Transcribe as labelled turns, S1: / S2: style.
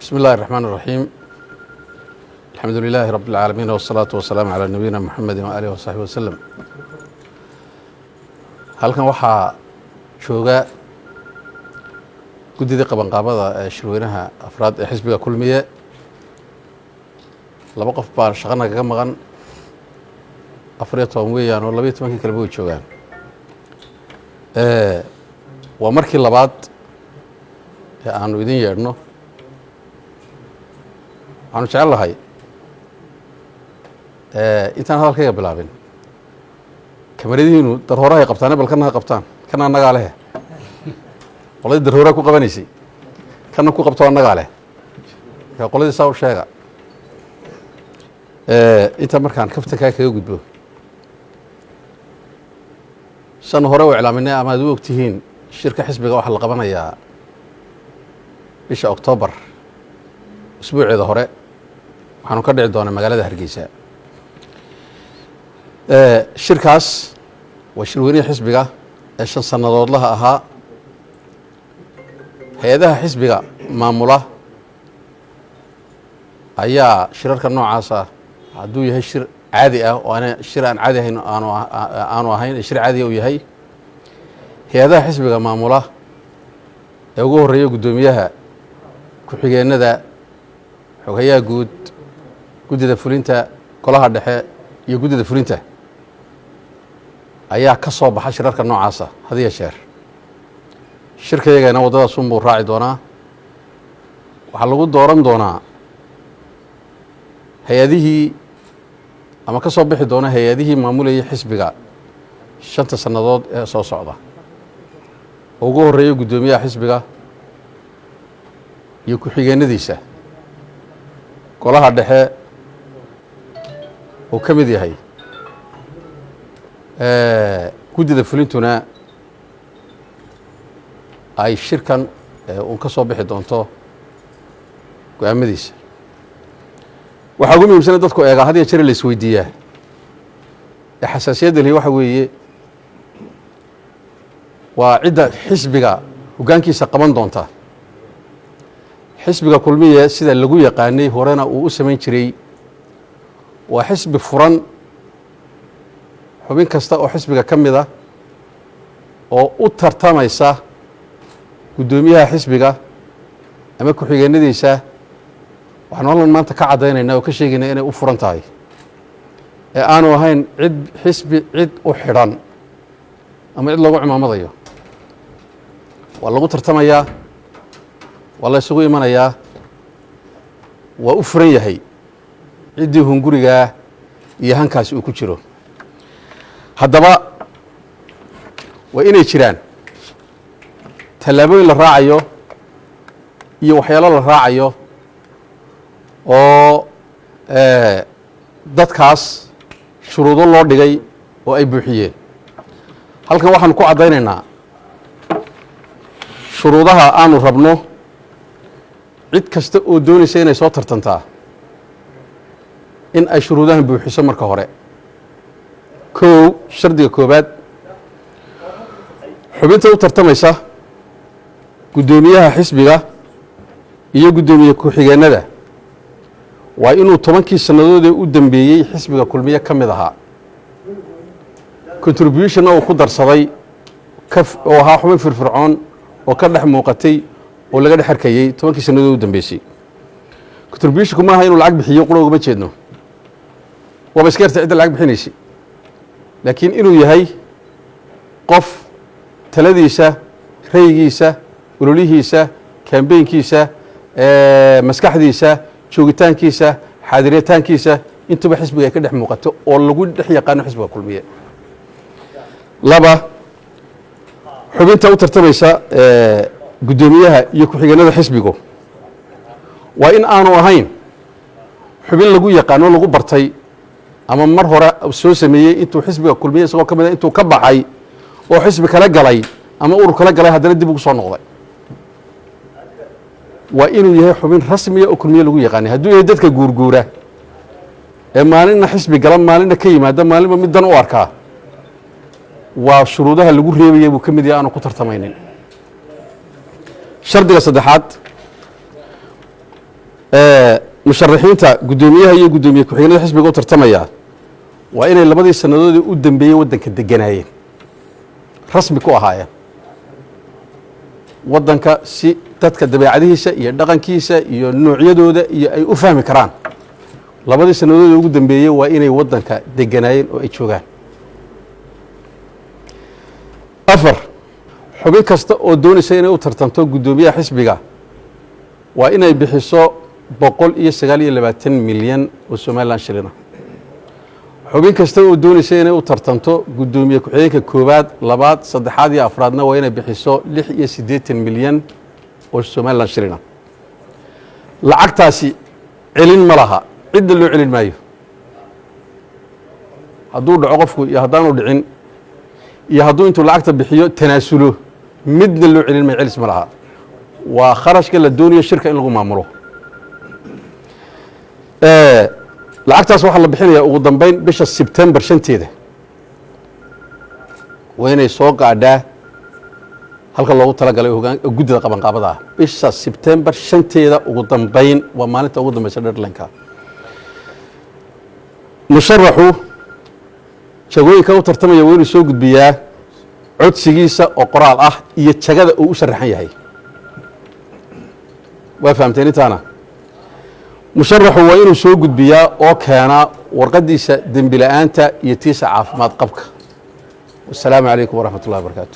S1: بسم الله الرحمن الرحيم، الحمد لله رب العالمين، والصلاة والسلام على نبينا محمد وآله وصحبه وسلم. Halkan waxaa jooga guddidii qabanqaabada ee shirweynaha afraad ee xisbiga Kulmiye. Laba qof baa shaqo nagaga maqan, 14 weeyaan oo 12-kii kaleba way joogaan. Waa markii labaad ee aanu idin yeedhno. Waxaanu jecel lahay intaan hadalkayga bilaabin, kamaradihiinu darhoorahay qabtaane, bal kana ha qabtaan, kana annagaa leh. Qoladii darhooraa ku qabanaysay kana ku qabto, annagaa leh. Marka qoladii saa u sheega. Inta markaan kaftankaa kaga gudbo, san hore u iclaaminay ama aad u ogtihiin, shirka xisbiga waxaa la qabanayaa bisha Oktoobar usbuuceeda hore. Waxaanu ka dhici doonaa magaalada Hargeysa. Shirkaas waa shirweynihii xisbiga ee 5 sannadoodlaha ahaa. Hay-adaha xisbiga maamula ayaa shirarka noocaas ah, hadduu yahay shir caadi ah oo aan shir aan caadi ahayn aanu ahayn, shir caadiya uu yahay, hay-adaha xisbiga maamula ee ugu horreeya guddoomiyaha, ku-xigeenada, xoghayaha guud, guddida fulinta, golaha dhexe iyo guddida fulinta ayaa ka soo baxa shirarka noocaasa had iyo jeer. Shirkayagana waddadaasunbuu raaci doonaa. Waxaa lagu dooran doonaa hay-adihii ama ka soo bixi doona hay-adihii maamulayay xisbiga 5-ta sannadood ee soo socda, oo ugu horreeya guddoomiyaha xisbiga iyo ku-xigeenadiisa, golaha dhexe uu ka mid yahay, guddida fulintuna ay shirkan uun ka soo bixi doonto go-aamadiisa. Waxaa ugu muhiimsana dadku eegaa had iyo jeer la isweydiiyaa ee xasaasiyadda lihi waxa weeye waa cidda xisbiga hoggaankiisa qaban doonta. Xisbiga Kulmiye, sida lagu yaqaanay horena uu u samayn jiray, waa xisbi furan. Xubin kasta oo xisbiga ka mid a oo u tartamaysa guddoomiyaha xisbiga ama ku-xigeenadiisa, waxaanu halkan maanta ka caddaynaynaa oo ka sheegaynaa inay u furan tahay ee aanu ahayn cid xisbi cid u xidhan ama cid loogu cimaamadayo. Waa lagu tartamayaa, waa la isugu imanayaa, waa u furan yahay ciddii hungurigaa iyo hankaasi uu ku jiro. Haddaba waa inay jiraan tallaabooyin la raacayo iyo waxyaalo la raacayo oo dadkaas shuruudo loo dhigay oo ay buuxiyeen. Halkan waxaanu ku caddaynaynaa shuruudaha aanu rabno cid kasta oo doonaysa inay soo tartantaa in ay shuruudahan buuxiso. Marka hore, kow, shardiga koobaad: xubinta u tartamaysa guddoomiyaha xisbiga iyo guddoomiye ku-xigeennada waa inuu 10-kii sannadoodee u dambeeyey xisbiga Kulmiye ka mid ahaa, contributionna uu ku darsaday oo ahaa xubin firfircoon oo ka dhex muuqatay oo laga dhex arkayey 10-kii sannadood u dambeysay. Contributionku maaha inuu lacag bixiyo qura, ugama jeedno, waaba iska yarta cidda lacag bixinaysay, laakiin inuu yahay qof taladiisa, ra'yigiisa, ololihiisa, campaignkiisa, maskaxdiisa, joogitaankiisa, xaadiritaankiisa intuba xisbiga ay ka dhex muuqato oo lagu dhex yaqaano xisbiga Kulmiye. Laba, xubinta u tartamaysa guddoomiyaha iyo ku-xigeenada xisbigu waa in aanu ahayn xubin lagu yaqaano, lagu bartay ama mar hore soo sameeyey intuu xisbiga Kulmiye isagoo ka mid a intuu ka baxay oo xisbi kala galay ama urur kala galay, haddana dib ugu soo noqday. Waa inuu yahay xubin rasmiya oo Kulmiye lagu yaqaanay. Hadduu yahay dadka guurguura ee maalinna xisbi gala, maalinna ka yimaada, maalinba mid dan u arkaa, waa shuruudaha lagu reebaya buu ka mid yahay, aanu ku tartamaynin. Shardiga saddexaad Musharaxiinta guddoomiyaha iyo guddoomiye ku-xigeenada xisbiga u tartamaya waa inay labadii sannadoodii u dambeeyey waddanka deganaayeen, rasmi ku ahaayeen waddanka, si dadka dabeecadihiisa iyo dhaqankiisa iyo noocyadooda iyo ay u fahmi karaan. Labadii sannadoodii ugu dambeeyey waa inay waddanka deganaayeen oo ay joogaan. Afar, xubin kasta oo doonaysa inay u tartanto guddoomiyaha xisbiga waa inay bixiso 129 milyan oo Somaliland shilina. Xubin kasta oo doonaysa inay u tartanto guddoomiye ku-xigeenka koowaad, labaad, saddexaad iyo afraadna waa inay bixiso 86 milyan oo Somaliland shilina. Lacagtaasi celin ma laha, cidna loo celin maayo. Hadduu dhaco qofku iyo haddaanu dhicin iyo hadduu intuu lacagta bixiyo tanaasulo, midna loo celin maayo, celis ma laha. Waa kharashka la doonayo shirka in lagu maamulo. Lacagtaas waxaa la bixinaya ugu dambeyn bisha Sebtembar 5-teeda. Waa inay soo gaadhaa halka loogu talagalay hogaan guddida qabanqaabada ah bisha Sebtembar 5-teeda ugu dambeyn, waa maalinta ugu dambeysa, deadline-ka. Musharaxu jagooyinka u tartamaya waa inuu soo gudbiyaa codsigiisa oo qoraal ah iyo jagada uu u sharaxan yahay. Waa fahamteen intaana? Musharaxu waa inuu soo gudbiyaa oo keenaa warqaddiisa dembi la-aanta iyo tiisa caafimaad qabka. Wasalaamu calaykum waraxmat ullahi wabarakaatu.